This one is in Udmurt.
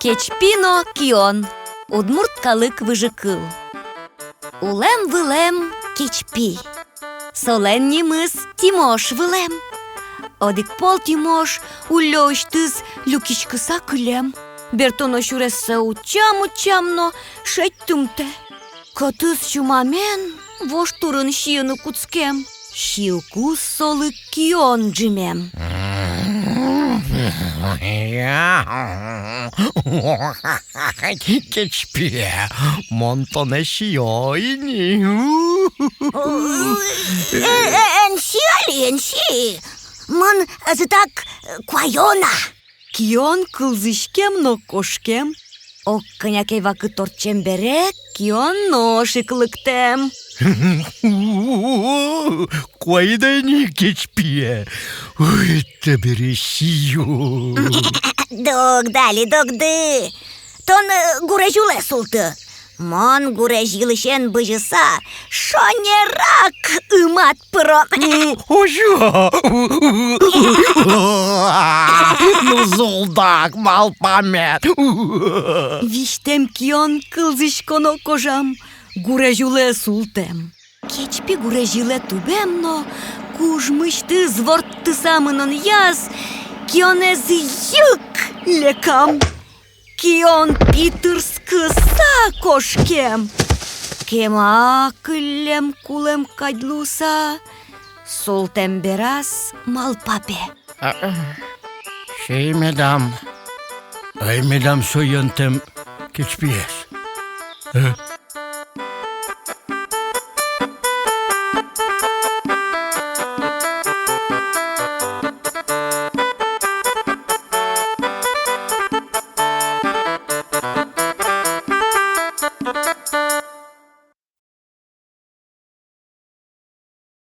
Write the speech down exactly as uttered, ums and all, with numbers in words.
Кечпи но кион. Удмурт калык выжыкыл. Улэм-вылэм кечпи. Солэн нимыз Тимош вылэм. Одӥг пол Тимош уллёысьтыз люкиськыса кылем. Бертоно сюрессэ утчам-утчам но, шедьтымтэ. Кӧтыз сюмамен вож турын сиыны кутскем. Сиыкуз солы кион ӝимем. Кечпие, мон тонэ сиё ини. Э, э, эн си али, эн си. Мон ӧжытак, э, куаё на. Кион кылзӥськем но кошкем. Ог кӧня ке вакыт ортчем бере, кион нош ик лыктэм. Куайид-а ини, кечпие? Ой, табере сиё. Дугды али, дугды. Тон, э, гурезь улэ султы. Мон гурезь йылысен бызьыса шонерак ымад пыро. Озьы-а? Ну, зулдак малпамед. Визьтэм кион кылзӥськоно кожам, гурезь улэ султэм. Кечпи гурезь йылэ тубем но, кужмысьтыз ворттыса мынонъяз, кионэз йыг лекам. Кион питырскыса кошкем. Кема кыллем кулэм кадь луыса, султэм бераз малпа пе: «А, а, сиё медам, ӧй медам со йӧнтэм кечпиез? Э,